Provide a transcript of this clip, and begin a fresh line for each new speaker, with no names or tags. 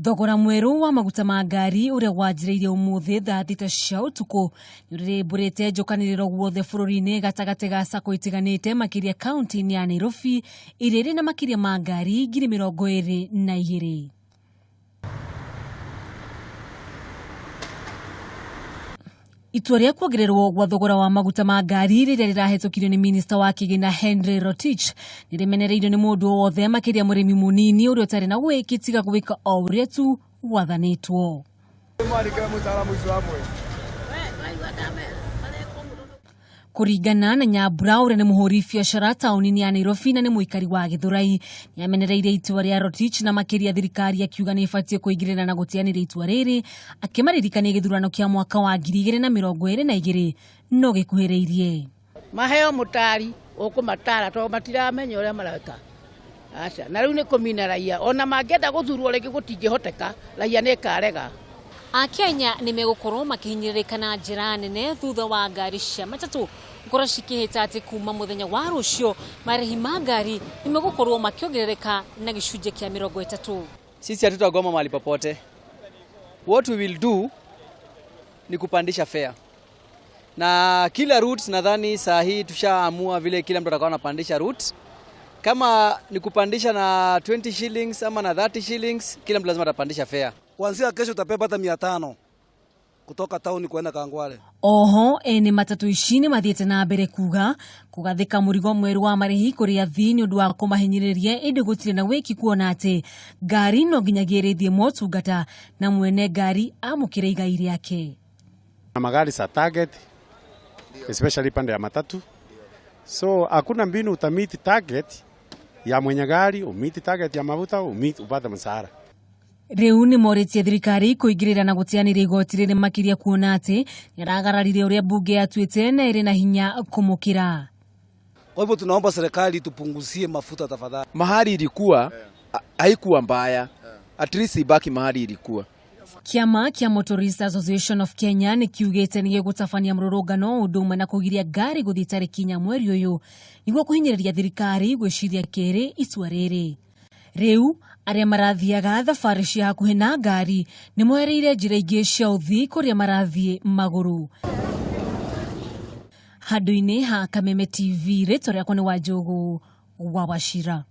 Thogora mwerũ wa maguta ma ngari ũrĩa wanjĩrĩirie ũmũthĩ thaa 6 cia ũtukũ nĩũrĩrĩmbũrĩte njũkanĩrĩro guothe bũrũri-inĩ gatagatĩ ga sacco itiganĩte makĩria kaunti-inĩ ya Nairobi ĩrĩa ĩrĩ na makĩria ma ngari 22,000. Itua rĩa kuongererwo gwa thogora wa maguta ma ngari rĩrĩa rĩrahetũkirio nĩ minista wa kĩgĩna Henry Rotich nĩ rĩmenereirio nĩ mũndũ o wothe makĩria mũrĩmi mũnini ũrĩa ũtarĩ na wĩki tiga gwĩka o ũrĩa tu gwathanĩtwo. Kũringana na Nyambura ũrĩa nĩ mũhũri biacara taũni-inĩ ya Nairobi na nĩ mũikari wa Gĩthũrai, nĩ amenereire itua rĩa Rotich na makĩria thirikari akiuga nĩ ĩbatiĩ kũingĩrĩra na gũteanĩria itua rĩrĩ, akĩmaririkania gĩthurano kĩa mwaka wa 2022 no gĩkuhĩrĩirie.
Maheo mũtari ũkũmatara tondũ matiramenya ũrĩa mareka. Aca, na rĩu nĩ kũmina raia ona mangĩenda gũthurwo rĩngĩ gũtingĩhoteka, raia nĩ ĩkarega.
Akenya nĩ megũkorwo makĩhinyĩrĩrĩka na njĩra nene thutha wa ngari cia matatũ gũkorwo cikĩhĩta atĩ kuma mũthenya wa rũciũ marĩhi ma ngari nĩ megũkorwo makĩongerereka na gĩcunjĩ kĩa 30.
Sisi hatutagoma mahali popote. What we will do ni kupandisha fare. Na kila route nadhani saa hii tushaamua vile kila mtu atakuwa anapandisha route. Kama ni kupandisha na 20 shillings ama na 30 shillings, kila mtu lazima atapandisha fare.
Kuanzia kesho utapepa hata 500 kutoka town kwenda Kangwale.
Oho ene matatu ici nĩ mathiĩte na mbere kuga kũgathĩka mũrigo mwerũ wa marĩhi kũrĩ athii nĩ ũndũ wa kũmahinyĩrĩria ĩndĩ gũtirĩ na wĩki kuona atĩ ngari no nginyagia ĩrĩthiĩ motungata na mwene ngari amũkĩre igai rĩake.
Na magari za target especially pande ya matatu, so hakuna mbinu utamiti target ya mwenye gari, umiti target ya mafuta, umiti upate mshahara.
Rĩu nĩ morĩtie thirikari kũingĩrĩra na gũteanĩria igoti rĩrĩ makĩria kuona atĩ nĩaragararire ũrĩa mbunge yatuĩte na ĩrĩ na hinya kũmũkĩra.
Kwa hivyo tunaomba serikali tupunguzie mafuta tafadhali.
Mahali ilikuwa haikuwa mbaya, at least ibaki mahali ilikuwa.
Kĩama kĩa Motorist Association of Kenya nĩ kiugĩte nĩ gĩgũtabania mũrũrũngano ũndũ ũmwe na kũgiria ngari gũthiĩ tarĩki 4 mweri ũyũ nĩguo kũhinyĩrĩria thirikari gwĩciria kerĩ itua rĩrĩ. Rĩu arĩa marathiaga thabarĩ cia hakuhĩ na ngari nĩ moereire njĩra ingĩ cia ũthii kũrĩa marathiĩ magũrũ. Handũ-inĩ ha Kameme TV, rĩtwa rĩakwa nĩ Wanjũgũ wa Wachira.